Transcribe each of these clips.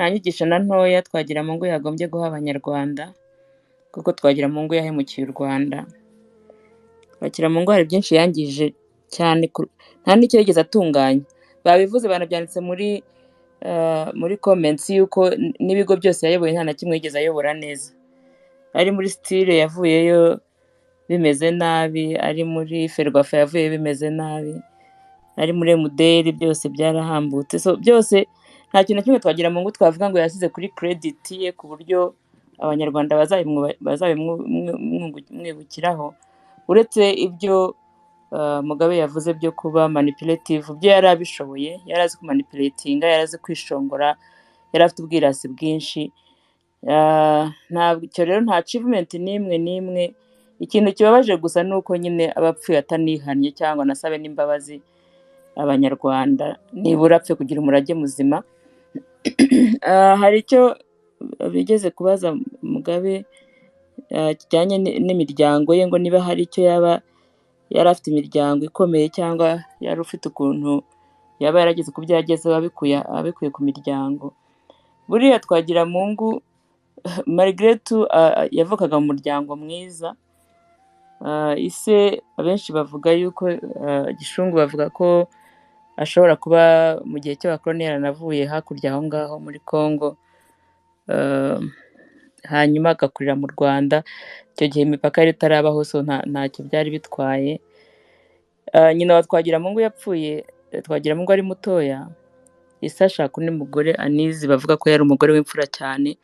Nta nyigisho na ntoya Twagiramungu yagombye guha Abanyarwanda, kuko Twagiramungu yahemukiye u Rwanda. Twagiramungu hari byinshi yangije cyane, nta n'icyo yigeze atunganya. Babivuze, banabyanditse muri comments yuko n'ibigo byose yayoboye nta na kimwe yigeze ayobora neza. Ari muri STIR yavuyeyo bimeze nabi, ari muri FERWAFA yavuyeyo bimeze nabi, ari muri MDR byose byarahambutse. So byose, nta kintu na kimwe Twagiramungu twavuga ngo yasize kuri credit ye ku buryo Abanyarwanda bazabimwibukiraho, uretse ibyo Mugabe yavuze byo kuba manipulative. Byo yari abishoboye, yari azi kumanipulatinga, yari azi kwishongora, yari afite ubwirasi bwinshi. Ntabwo rero, nta achievement n'imwe n'imwe. Ikintu kibabaje gusa ni uko nyine aba apfuye atanihannye cyangwa anasabe n'imbabazi Abanyarwanda, nibura apfe kugira umurage muzima. Hari icyo bigeze kubaza Mugabe kijyanye n'imiryango ye, ngo niba hari icyo yaba yari afite, imiryango ikomeye, cyangwa yari ufite ukuntu yaba yarageze ku byo yagezeho abikuye ku miryango. Buriya Twagiramungu, malgré tout, yavukaga mu muryango mwiza. Ise abenshi bavuga yuko Gishungu, bavuga ko ashobora kuba mu gihe cy'abakoloni yaranavuye hakurya aho ngaho muri Congo, hanyuma agakurira mu Rwanda. Icyo gihe imipaka yari itarabaho, so ntacyo byari bitwaye. Nyina wa Twagiramungu yapfuye Twagiramungu ari mutoya, ise ashaka undi mugore Anizi, bavuga ko yari umugore w'imfura cyane.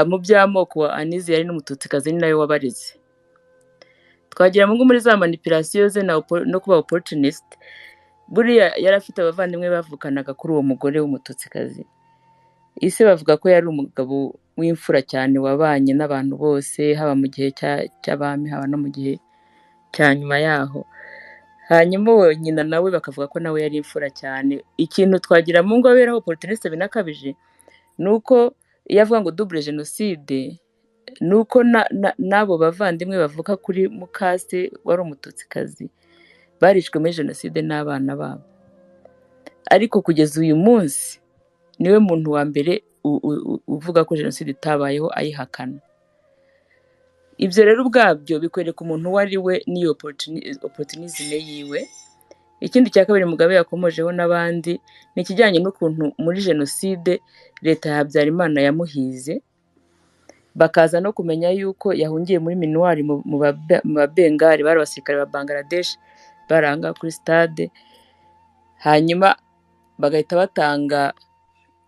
Mu by'amoko Anizi yari n'Umututsikazi, ni nawe wabareze. Twagiramungu muri za manipulation ze no kuba opportunist, buriya yari afite abavandimwe bavukanaga kuri uwo mugore w'Umututsikazi. Ise bavuga ko yari umugabo w'imfura cyane, wabanye n'abantu bose, haba mu gihe cy'abami, haba no mu gihe cya nyuma yaho. Hanyuma uwo nyina nawe bakavuga ko nawe yari imfura cyane. Ikintu Twagiramungu aberaho opportuniste binakabije ni uko iyo avuga ngo double génocide, ni uko n'abo bavandimwe bavuka kuri mukase wari Umututsikazi barishwe muri jenoside n'abana babo. Ariko kugeza uyu munsi niwe muntu wa mbere uvuga ko jenoside itabayeho, ayihakana. Ibyo rero ubwabyo bikwereka umuntu uwo ari we n'iyo opportunisme yiwe. Ikindi cya kabiri Mugabe yakomojeho n'abandi ni ikijyanye n'ukuntu muri jenoside leta ya Habyarimana yamuhize, bakaza no kumenya yuko yahungiye muri MINUAR mu Babengali, bari abasirikare ba Bangladesh bari aha ngaha kuri stade, hanyuma bagahita batanga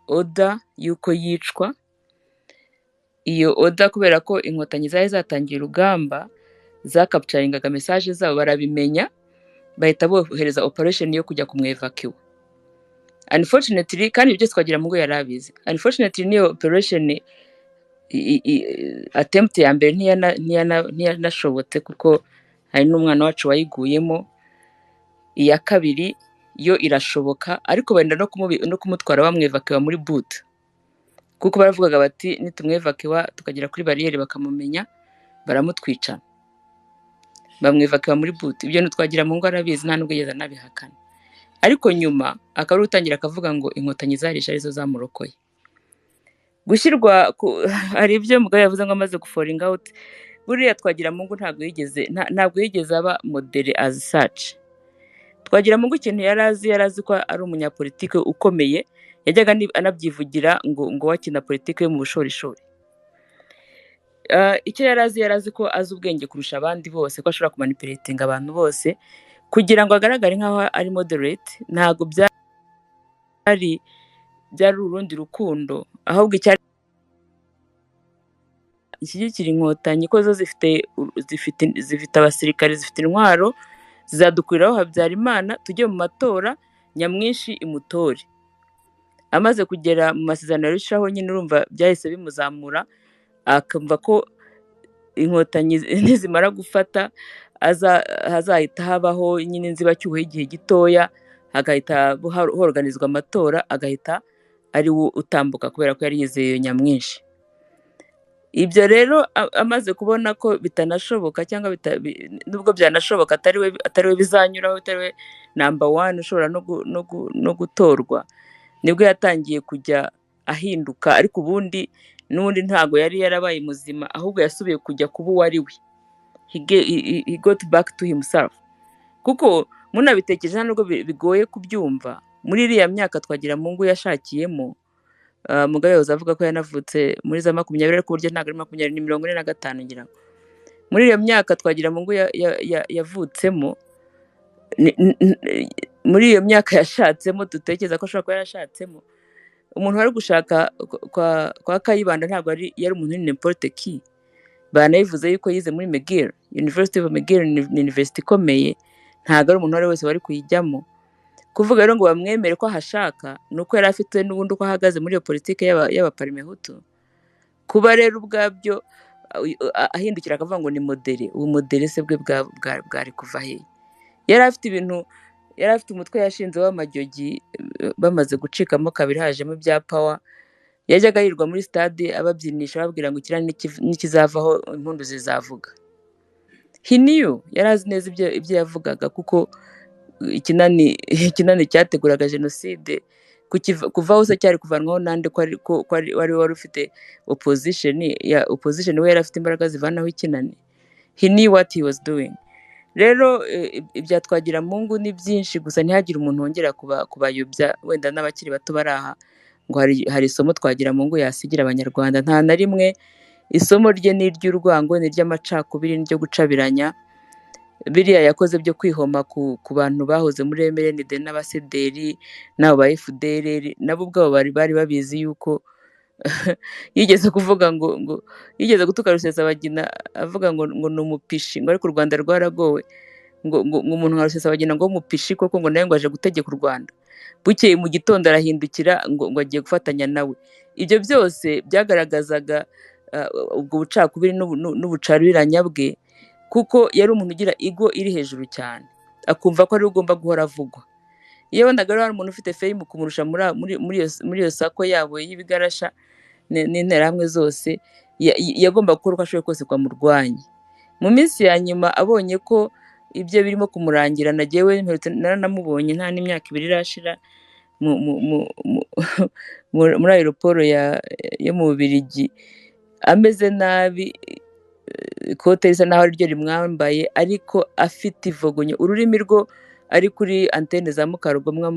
order y'uko yicwa. Iyo order, kubera ko Inkotanyi zari zatangiye urugamba, zakapturingaga message zabo, barabimenya, bahita bohereza operation yo kujya kumwevacuwa. Unfortunately, kandi ibyo byose Twagiramungu yari abizi, unfortunately niyo operation attempt ya mbere ntiyanashobotse, kuko hari n'umwana wacu wayiguyemo. Iya kabiri yo irashoboka, ariko benda no kumutwara bamwevacuwa muri boot, kuko baravugaga bati nitumwevacuwa tukagera kuri bariyeri bakamumenya baramutwica. Bamwevacuwa muri boot. Ibyo Twagiramungu arabizi, nta nubwo yigeze anabihakana. Ariko nyuma akaba ari utangira akavuga ngo Inkotanyi zarishe arizo zamurokoye. Gushyirwa hari ibyo Mugabe yavuze ngo amaze gufallinga out. Buriya Twagiramungu ntabwo yigeze aba moderate as such. Twagiramungu ikintu yari azi, yari azi ko ari umunyapolitike ukomeye. Yajyaga anabyivugira ngo wakina politiki yo mu bushorishori. Icyo yari azi, yari azi ko azi ubwenge kurusha abandi bose, ko ashobora kumanipulatinga abantu bose kugira ngo agaragare nk'aho ari moderate. Ntabwo byari urundi rukundo, ahubwo icyari ishyigikira Inkotanyi, ko zo zifite abasirikare, zifite intwaro, zizadukuriraho Habyarimana, tujye mu matora, nyamwinshi imutore. Amaze kugera mu masezerano yarushaho nyine, urumva byahise bimuzamura, akumva ko Inkotanyi nizimara gufata hazahita habaho nyine inzibacyuho y'igihe gitoya, hagahita horganizwa amatora, agahita ari we utambuka, kubera ko yari yizeye iyo nyamwinshi. Ibyo rero amaze kubona ko bitanashoboka, cyangwa nubwo byanashoboka atari we bizanyuraho, atari we number one ushobora no gutorwa, nibwo yatangiye kujya ahinduka, ariko ubundi n'ubundi ntago yari yarabaye muzima, ahubwo yasubiye kujya kuba uwo ari we. He got back to himself. Kuko munabitekereje, nta nubwo bigoye kubyumva. Muri iriya myaka Twagiramungu yashakiyemo, Mugabe yahoze avuga ko yanavutse muri za 20, ariko uburyo ntabwo ari 20, ni 45 ngira ngo. Muri iyo myaka Twagiramungu yavutsemo, muri iyo myaka yashatsemo, dutekereza ko ashobora kuba yarashatsemo, umuntu wari gushaka kwa Kayibanda ntabwo yari umuntu n'importe qui. Banabivuze yuko yize muri McGill University of McGill, ni university ikomeye, ntabwo ari umuntu uwo ari we wese wari kuyijyamo. Kuvuga rero ngo bamwemere ko ahashaka, ni uko yari afite n'ubundi uko ahagaze muri iyo politiki y'abaparimehutu. Kuba rero ubwabyo ahindukira akavuga ngo ni modéré, ubu modéré se bwe bwari kuva he? Yari afite ibintu, yari afite umutwe yashinze w'amajyogi, bamaze gucikamo kabiri hajemo ibya power. Yajyaga yirirwa muri stade ababyinisha, ababwira ngo ikirani nikizavaho impundu zizavuga. He knew, yari azi neza ibyo yavugaga, kuko ikinani cyateguraga jenoside kuvaho se cyari kuvanwaho nande, ko ari wari ufite opposition ya opposition? We yari afite imbaraga zivanaho ikinani. He knew what he was doing. Rero ibya Twagiramungu ni byinshi, gusa ntihagire umuntu wongera kubayobya, wenda n'abakiri bato bari aha, ngo hari isomo Twagiramungu yasigira Abanyarwanda. Nta na rimwe. Isomo rye ni iry'urwango, ni iry'amacakubiri, ni iryo gucabiranya. Biriya yakoze byo kwihoma ku bantu bahoze muri MRND n'abasederi n'abo ba FDLR, nabo ubwabo bari babizi yuko yigeze kuvuga ngo yigeze gutuka Rusesabagina, avuga ngo ni umupishi, ngo ariko u Rwanda rwaragowe, ngo umuntu nka Rusesabagina ngo w'umupishi koko, ngo nawe ngo aje gutegeka u Rwanda. Bukeye mu gitondo arahindukira ngo agiye gufatanya nawe. Ibyo byose byagaragazaga ubwo bucakubiri n'ubucariranya bwe, kuko yari umuntu ugira ego iri hejuru cyane, akumva ko ariwe ugomba guhora avugwa. Iyo wabonaga rero hari umuntu ufite fame kumurusha muri iyo circle yabo y'ibigarasha n'interahamwe zose, yagomba gukora uko ashoboye kose ngo amurwanye. Mu minsi ya nyuma abonye ko ibyo birimo kumurangirana, jyewe mperutse naranamubonye nta n'imyaka 2 irashira muri aéroport yo mu Bubiligi, ameze nabi, ikote risa naho ariryo rimwambaye, ariko afite ivogonyo, ururimi rwo ari kuri antene za Mukarugomwa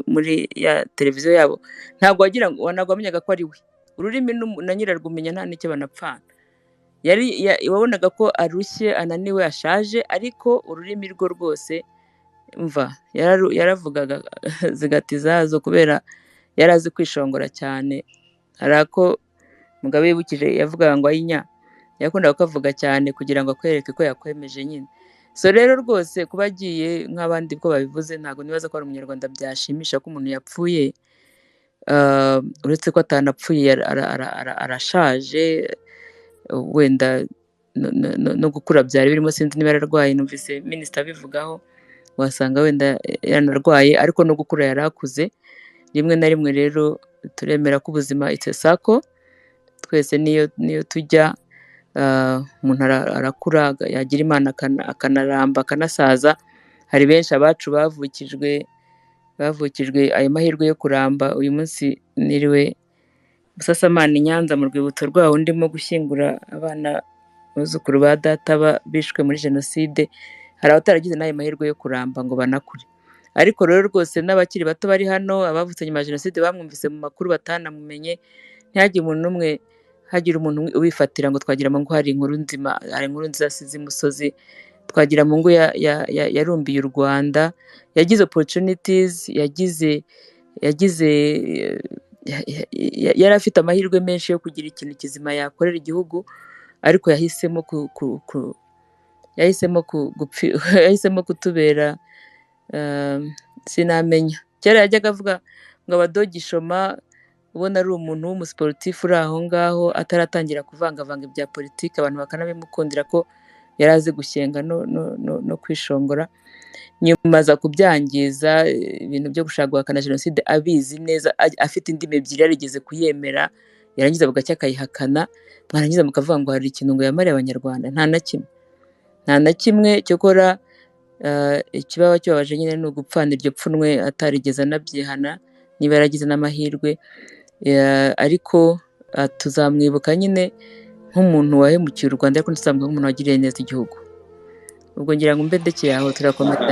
muri ya televiziyo yabo, ntabwo wagira ngo, ntabwo wamenyaga ko ari we. Ururimi na nyirarwo umenya nta n'icyo banapfana. Wabonaga ko arushye, ananiwe, ashaje, ariko ururimi rwo rwose mva yaravugaga zigata izazo, kubera yari azi kwishongora cyane. Hari ako Mugabe yibukije yavugaga ngo ayinya, yakundaga kukavuga cyane kugira ngo akwereke ko yakwemeje nyine. So rero rwose kuba agiye, nk'abandi ko babivuze, ntabwo nibaza ko ari Umunyarwanda byashimisha ko umuntu yapfuye. Uretse ko atanapfuye, arashaje, wenda no gukura byari birimo, sinzi niba yararwaye, numvise minisita abivugaho, wasanga wenda yaranarwaye, ariko no gukura yari akuze. Rimwe na rimwe rero turemera ko ubuzima it's a circle, twese niyo tujya. Umuntu arakura, yagira Imana akanaramba, akanasaza. Hari benshi abacu bavukijwe ayo mahirwe yo kuramba. Uyu munsi niriwe Busasamana i Nyanza mu rwibutso rwaho, ndimo gushyingura abana, abuzukuru ba data bishwe muri jenoside. Hari abataragize n'ayo mahirwe yo kuramba ngo banakure. Ariko rero rwose n'abakiri bato bari hano, abavutse nyuma ya jenoside, bamwumvise mu makuru batanamumenye, ntihagire umuntu n'umwe, hagira umuntu ubifatira ngo Twagiramungu hari inkuru nzima, hari inkuru nziza asize imusozi. Twagiramungu yarumbiye u Rwanda, yagize opportunities, yagize yari afite amahirwe menshi yo kugira ikintu kizima yakorera igihugu, ariko yahisemo kutubera, sinamenya. Kera yajyaga avuga ngo abadogishoma, ubona ari umuntu w'umusiporutifu uri aho ngaho ataratangira kuvangavanga ibya politiki, abantu bakanabimukundira ko yari azi gushyenga no kwishongora. Nyuma aza kubyangiza, ibintu byo gushaka guhakana jenoside abizi neza, afite indimi ebyiri, yarigeze kuyemera, yarangiza bugacya akayihakana, mwarangiza mukavuga ngo hari ikintu ngo yamariye Abanyarwanda. Nta na kimwe, nta na kimwe. Cyokora ikibaba kibabaje nyine ni ugupfana iryo pfunwe atarigeze anabyihana, niba yaragize n'amahirwe. Ariko tuzamwibuka nyine nk'umuntu wahemukiye u Rwanda, ariko ntituzamwibuka nk'umuntu wagiriye neza igihugu. Ubwo ngira ngo mbe ndekeye aho, turakomeza.